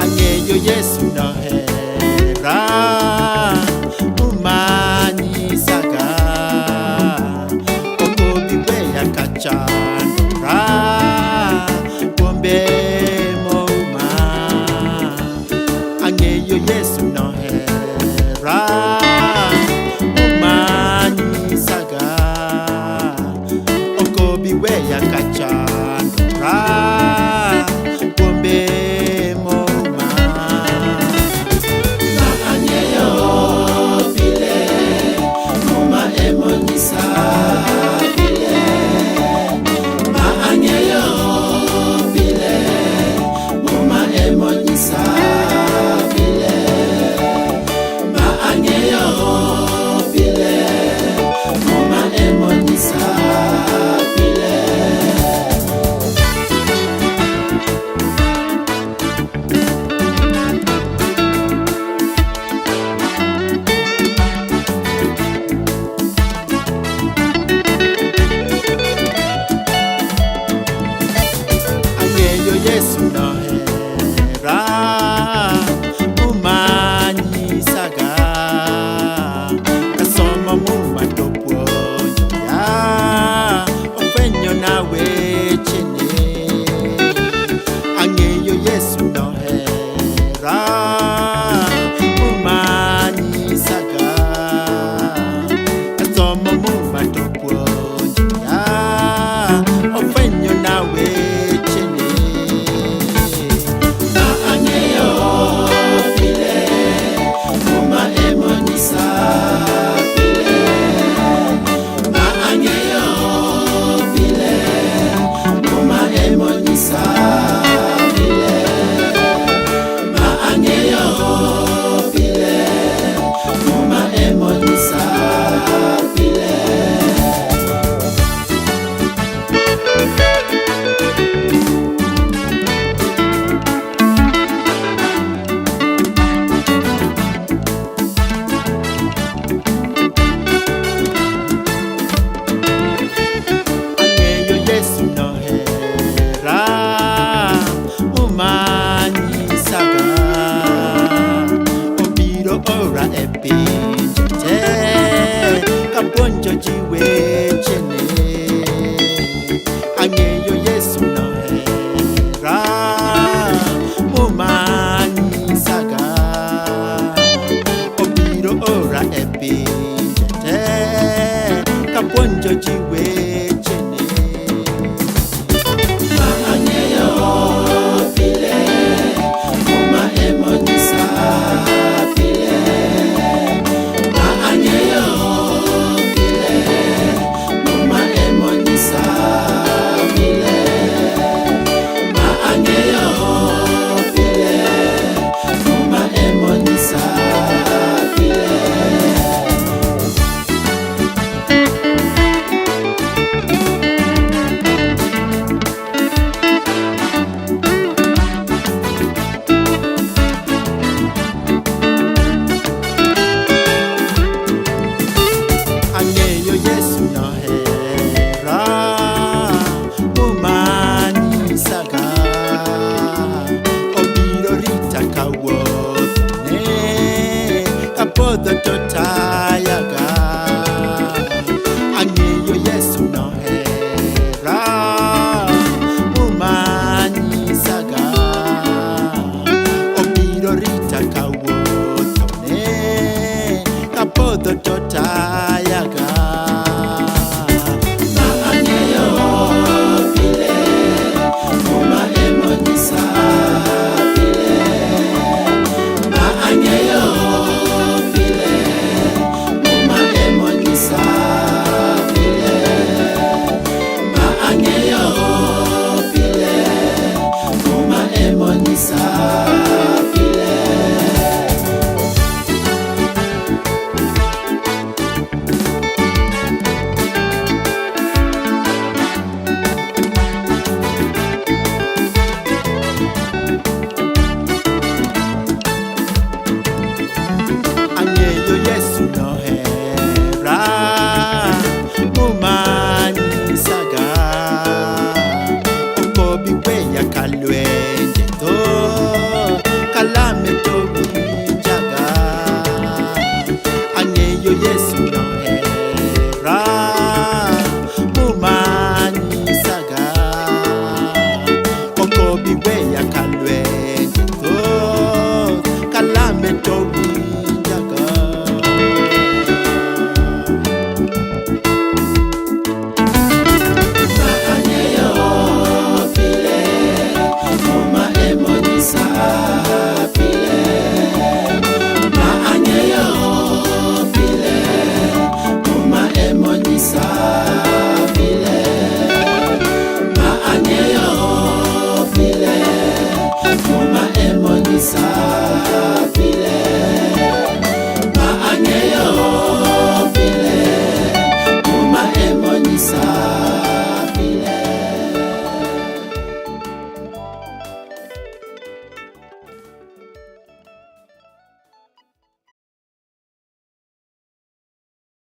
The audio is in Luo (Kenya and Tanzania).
Ang'eyo Yesu nohera Umanyisaga Ok obi weya kachandora Kuom ber mouma. Ang'eyo Yesu nohera Umanyisaga Ok obi weya kachandora Kuom ber mouma. Ma ang'eyo pile, Muma emonyisa pile. Ma ang'eyo pile, Muma emonyisa pile. Ma ang'eyo pile, Muma emonyisa pile. Ang'eyo Yesu nohera Umanyisaga Kasomo Muma to puonjoya Ofwenyona wechene. Ang'eyo Yesu nohera Umanyisaga Kasomo Muma to puonjoya Ofwenyona wechene. Ma ang'eyo pile, Muma emonyisa pile. Ma ang'eyo pile, Muma emonyisa.